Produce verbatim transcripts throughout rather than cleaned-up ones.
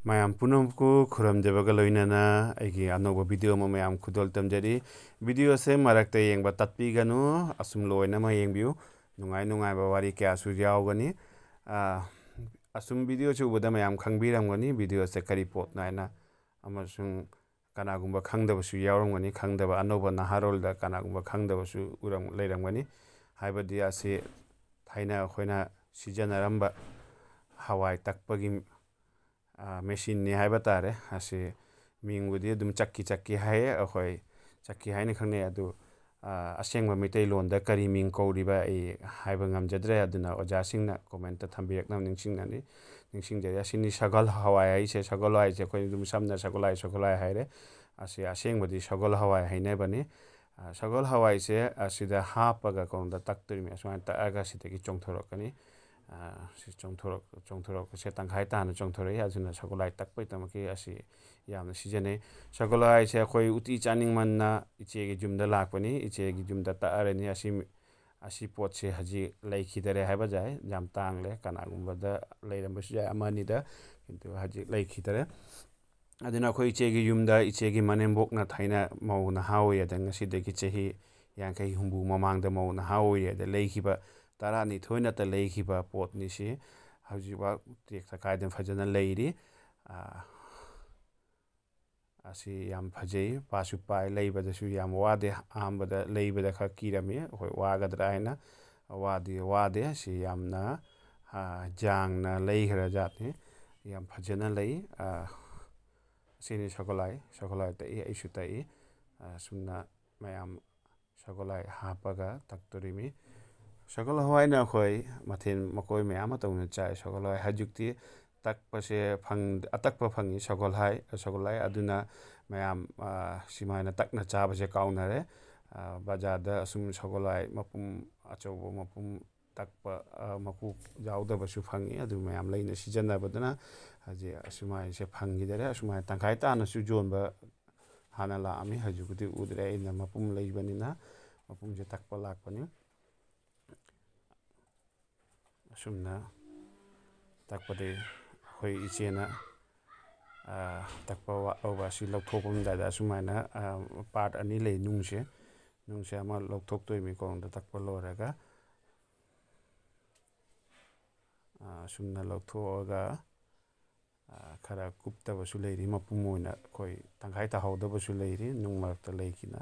ꯃꯌꯥꯝ ꯄꯨꯝꯅꯃꯛꯄꯨ ꯈꯨꯔꯨꯝꯖꯕꯒ ꯂꯣꯏꯅꯅ ꯑꯩꯒꯤ ꯑꯅꯧꯕ ꯚꯤꯗꯤꯑꯣ ꯑꯃ ꯃꯌꯥꯝ ꯈꯨꯗꯣꯜ ꯇꯝꯖꯔꯤ꯫ ꯚꯤꯗꯤꯑꯣꯁꯦ ꯃꯔꯛꯇ ꯌꯦꯡꯕ ꯇꯠꯄꯤꯒꯅꯨ, ꯑꯁꯨꯝ ꯂꯣꯏꯅꯃꯛ ꯌꯦꯡꯕꯤꯌꯨ꯫ ꯅꯨꯡꯉꯥꯏ ꯅꯨꯡꯉꯥꯏꯕ ꯋꯥꯔꯤ ꯀꯌꯥꯁꯨ ꯌꯥꯎꯒꯅꯤ꯫ ꯑꯥ, ꯑꯁꯨꯝ ꯚꯤꯗꯤꯑꯣꯁꯦ ꯎꯕꯗ ꯃꯌꯥꯝ ꯈꯪꯕꯤꯔꯝꯒꯅꯤ ꯚꯤꯗꯤꯑꯣꯁꯦ ꯀꯔꯤ ꯄꯣꯠꯅꯣ ꯍꯥꯏꯅ, ꯑꯃꯁꯨꯡ ꯀꯅꯥꯒꯨꯝꯕ ꯈꯪꯗꯕꯁꯨ ꯌꯥꯎꯔꯝꯒꯅꯤ, ꯈꯪꯗꯕ ꯑꯅꯧꯕ ꯅꯍꯥꯔꯣꯜꯗ ꯀꯅꯥꯒꯨꯝꯕ ꯈꯪꯗꯕꯁꯨ ꯎꯔꯝ-, ꯂꯩꯔꯝꯒꯅꯤ꯫ ꯍꯥꯏꯕꯗꯤ ꯑꯁꯤ ꯊꯥꯏꯅ ꯑꯩꯈꯣꯏꯅ ꯁꯤꯖꯤꯟꯅꯔꯝꯕ ꯍꯋꯥꯏ ꯇꯛꯄꯒꯤ ꯃꯦꯆꯤꯟꯅꯤ ꯍꯥꯏꯕ ꯇꯥꯔꯦ꯫ ꯑꯁꯤ ꯃꯤꯡꯕꯨꯗꯤ ꯑꯗꯨꯝ ꯆꯛꯀꯤ ꯆꯛꯀꯤ ꯍꯥꯏꯌꯦ, ꯑꯩꯈꯣꯏ ꯆꯛꯀꯤ ꯍꯥꯏꯅ ꯈꯪꯅꯩ꯫ ꯑꯗꯨ, ꯑ, ꯑꯁꯦꯡꯕ ꯃꯩꯇꯩꯂꯣꯟꯗ ꯀꯔꯤ ꯃꯤꯡ ꯀꯧꯔꯤꯕ ꯑꯩ ꯍꯥꯏꯕ ꯉꯝꯖꯗ꯭ꯔꯦ꯫ ꯑꯗꯨꯅ ꯑꯣꯖꯥꯁꯤꯡꯅ ꯀꯣꯃꯦꯟꯇ ꯊꯝꯕꯤꯔꯛꯅꯕ ꯅꯤꯡꯁꯤꯡꯅꯅꯤ, ꯅꯤꯡꯁꯤꯡꯖꯔꯤ꯫ ꯑꯁꯤꯅꯤ ꯁꯒꯣꯜ ꯍꯋꯥꯏ ꯍꯥꯏꯁꯦ꯫ ꯁꯒꯣꯜ ꯍꯋꯥꯏꯁꯦ ꯑꯩꯈꯣꯏ ꯑꯗꯨꯝ ꯁꯝꯅ ꯁꯒꯣꯜ ꯍꯋꯥꯏ, ꯁꯒꯣꯜ ꯍꯋꯥꯏ ꯍꯥꯏꯔꯦ꯫ ꯑꯁꯤ ꯑꯁꯦꯡꯕꯗꯤ ꯁꯒꯣꯜ ꯍꯋꯥꯏ ꯍꯥꯏꯅꯕꯅꯤ꯫ ꯑ, ꯁꯒꯣꯜ ꯍꯋꯥꯏꯁꯦ ꯑꯁꯤꯗ ꯍꯥꯞꯄꯒ ꯀꯣꯟꯗ ꯇꯛꯇꯣꯔꯤꯃꯤ꯫ ꯑꯁꯨꯃꯥꯏꯅ ꯇꯛꯑꯒ ꯁꯤꯗꯒꯤ ꯆꯣꯡꯊꯣꯔꯛꯀꯅꯤ꯫ ꯑ, ꯁꯤ ꯆꯣꯡꯊꯣꯔꯛ-, ꯆꯣꯡꯊꯣꯔꯛꯄꯁꯦ ꯇꯪꯈꯥꯏ ꯇꯥꯅ ꯆꯣꯡꯊꯣꯔꯛꯏ꯫ ꯑꯗꯨꯅ ꯁꯒꯣꯜ ꯍꯋꯥꯏ ꯇꯛꯄꯒꯤꯗꯃꯛꯀꯤ ꯑꯁꯤ ꯌꯥꯝꯅ ꯁꯤꯖꯤꯟꯅꯩ꯫ ꯁꯒꯣꯜ ꯍꯋꯥꯏꯁꯦ ꯑꯩꯈꯣꯏ ꯎꯇꯤ ꯆꯥꯅꯤꯡꯃꯟꯅ ꯏꯆꯦꯒꯤ ꯌꯨꯝꯗ ꯂꯥꯛꯄꯅꯤ꯫ ꯏꯆꯦꯒꯤ ꯌꯨꯝꯗ ꯇꯛꯑꯔꯅꯤ꯫ ꯑꯁꯤ, ꯑꯁꯤ ꯄꯣꯠꯁꯦ ꯍꯧꯖꯤꯛ ꯂꯩꯈꯤꯗꯔꯦ ꯍꯥꯏꯕ ꯌꯥꯏ꯫ ꯌꯥꯝ ꯇꯥꯡꯂꯦ꯫ ꯀꯅꯥꯒꯨꯝꯕꯗ ꯂꯩꯔꯝꯕꯁꯨ ꯌꯥꯏ, ꯑꯃꯅꯤꯗ꯫ ꯀꯤꯟꯇꯨ ꯍꯧꯖꯤꯛ ꯂꯩꯈꯤꯗꯔꯦ꯫ ꯑꯗꯨꯅ ꯑꯩꯈꯣꯏ ꯏꯆꯦꯒꯤ ꯌꯨꯝꯗ, ꯏꯆꯦꯒꯤ ꯃꯅꯦꯝꯕꯣꯛꯅ ꯊꯥꯏꯅ ꯃꯧ ꯅꯍꯥ ꯑꯣꯏꯔꯤꯉꯩꯗ, ꯉꯁꯤꯗꯒꯤ ꯆꯍꯤ ꯌꯥꯡꯈꯩ ꯍꯨꯝꯐꯨ ꯃꯃꯥꯡꯗ ꯃꯧ ꯅꯍꯥ ꯑꯣꯏꯔꯤꯉꯩꯗ ꯂꯩꯈꯤꯕ, ꯇꯔꯥꯅꯤꯊꯣꯏ ꯅꯠꯇ ꯂꯩꯈꯤꯕ ꯄꯣꯠꯅꯤ ꯁꯤ꯫ ꯍꯧꯖꯤꯛꯐꯥꯎ ꯇꯦꯛꯇ ꯀꯥꯏꯗꯅ ꯐꯖꯅ ꯂꯩꯔꯤ꯫ ꯑꯥ, ꯑꯁꯤ ꯌꯥꯝ ꯐꯖꯩ, ꯄꯥꯁꯨ ꯄꯥꯏ, ꯂꯩꯕꯗꯁꯨ ꯌꯥꯝ ꯋꯥꯗꯦ꯫ ꯑꯍꯥꯟꯕꯗ ꯂꯩꯕꯗ ꯈꯔ ꯀꯤꯔꯝꯃꯤ, ꯑꯩꯈꯣꯏ ꯋꯥꯒꯗ꯭ꯔꯥ ꯍꯥꯏꯅ꯫ ꯋꯥꯗꯤ ꯋꯥꯗꯦ, ꯁꯤ ꯌꯥꯝꯅ, ꯑꯥ, ꯌꯥꯡꯅ ꯂꯩꯈ꯭ꯔ ꯖꯥꯠꯅꯤ꯫ ꯌꯥꯝ ꯐꯖꯅ ꯂꯩ꯫ ꯑꯥ, ꯑꯁꯤꯅꯤ ꯁꯒꯣꯜꯍꯋꯥꯏ, ꯁꯒꯣꯜꯍꯋꯥꯏ ꯇꯛꯏ, ꯑꯩꯁꯨ ꯇꯛꯏ꯫ ꯑꯥ, ꯑꯁꯨꯝꯅ ꯃꯌꯥꯝ ꯁꯒꯣꯜꯍꯋꯥꯏ ꯍꯥꯞꯄꯒ ꯇꯛꯇꯣꯔꯤꯃꯤ꯫ ꯁꯒꯣꯜ ꯍꯋꯥꯏꯅ ꯑꯩꯈꯣꯏ ꯃꯊꯦꯜ ꯃꯀꯣꯏ ꯃꯌꯥꯝ ꯑꯃ ꯇꯧꯅ ꯆꯥꯏ꯫ ꯁꯒꯣꯜ ꯍꯋꯥꯏ ꯍꯧꯖꯤꯛꯇꯤ ꯇꯛꯄꯁꯦ ꯐꯪ-, ꯑꯇꯛꯄ ꯐꯪꯉꯤ ꯁꯒꯣꯜ ꯍꯋꯥꯏ, ꯁꯒꯣꯜ ꯍꯋꯥꯏ꯫ ꯑꯗꯨꯅ ꯃꯌꯥꯝ, ꯑ, ꯁꯨꯃꯥꯏꯅ ꯇꯛꯅ ꯆꯥꯕꯁꯦ ꯀꯥꯎꯅꯔꯦ꯫ ꯑ, ꯕꯖꯥꯔꯗ ꯑꯁꯨꯝ ꯁꯒꯣꯜ ꯍꯋꯥꯏ ꯃꯄꯨꯝ, ꯑꯆꯧꯕ ꯃꯄꯨꯝ ꯇꯛꯄ, ꯑ, ꯃꯀꯨ ꯌꯥꯎꯗꯕꯁꯨ ꯐꯪꯉꯤ꯫ ꯑꯗꯨ ꯃꯌꯥꯝ ꯂꯩꯅ ꯁꯤꯖꯤꯟꯅꯕꯗꯨꯅ ꯍꯧꯖꯤꯛ ꯑꯁꯨꯃꯥꯏꯅꯁꯦ ꯐꯪꯈꯤꯗꯔꯦ꯫ ꯑꯁꯨꯃꯥꯏꯅ ꯇꯪꯈꯥꯏ ꯇꯥꯅꯁꯨ ꯌꯣꯟꯕ ꯍꯥꯟꯅ ꯂꯥꯛꯑꯝꯃꯤ, ꯍꯧꯖꯤꯛꯄꯨꯗꯤ ꯎꯗ꯭ꯔꯦ꯫ ꯑꯩꯅ ꯃꯄꯨꯝ ꯂꯩꯕꯅꯤꯅ ꯃꯄꯨꯝꯁꯦ ꯇꯛꯄ ꯂꯥꯛꯄꯅꯤ꯫ ꯑꯁꯨꯝꯅ ꯇꯛꯄꯗꯤ ꯑꯩꯈꯣꯏ ꯏꯆꯦꯅ ꯇꯛꯄ ꯋꯥꯠꯍꯧꯕ ꯑꯁꯤ ꯂꯧꯊꯣꯛꯄ ꯑꯃꯗꯥꯏꯗ ꯑꯁꯨꯃꯥꯏꯅ ꯄꯥꯔꯠ ꯑꯅꯤ ꯂꯩ꯫ ꯅꯨꯡꯁꯦ ꯅꯨꯡꯁꯦ ꯑꯃ ꯂꯧꯊꯣꯛꯇꯣꯏꯅꯤ ꯀꯣꯂꯣꯝꯗ ꯇꯛꯄ ꯂꯣꯏꯔꯒ꯫ ꯑꯁꯨꯝꯅ ꯂꯧꯊꯣꯛꯑꯒ ꯈꯔ ꯀꯨꯞꯇꯕꯁꯨ ꯂꯩꯔꯤ, ꯃꯄꯨꯝ ꯑꯣꯏꯅ ꯑꯩꯈꯣꯏ ꯇꯪꯈꯥꯏ ꯇꯥꯍꯧꯗꯕꯁꯨ ꯂꯩꯔꯤ꯫ ꯅꯨꯡ ꯃꯔꯛꯇ ꯂꯩꯈꯤꯅ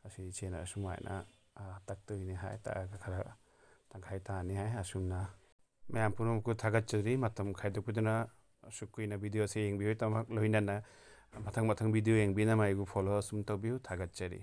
ꯑꯁꯤ ꯏꯆꯦꯅ ꯑꯁꯨꯃꯥꯏꯅ ꯇꯛꯇꯣꯏꯅꯤ ꯍꯥꯏ꯫ ꯇꯛꯑꯒ ꯈꯔ ꯇꯪꯈꯥꯏ ꯇꯥꯅꯤ ꯍꯥꯏ꯫ ꯑꯁꯨꯝꯅ ꯃꯌꯥꯝ ꯄꯨꯝꯅꯃꯛꯄꯨ ꯊꯥꯒꯠꯆꯔꯤ꯫ ꯃꯇꯝ ꯈꯥꯏꯗꯣꯛꯄꯤꯗꯨꯅ ꯑꯁꯨꯛ ꯀꯨꯏꯅ ꯚꯤꯗꯤꯑꯣ ꯑꯁꯤ ꯌꯦꯡꯕꯤꯕꯒꯤꯗꯃꯛ꯫ ꯂꯣꯏꯅꯅ ꯃꯊꯪ ꯃꯊꯪ ꯚꯤꯗꯤꯑꯣ ꯌꯦꯡꯕꯤꯅꯕ ꯑꯩꯕꯨ ꯐꯣꯂꯣ ꯑꯁꯨꯝ ꯇꯧꯕꯤꯌꯨ꯫ ꯊꯥꯒꯠꯆꯔꯤ꯫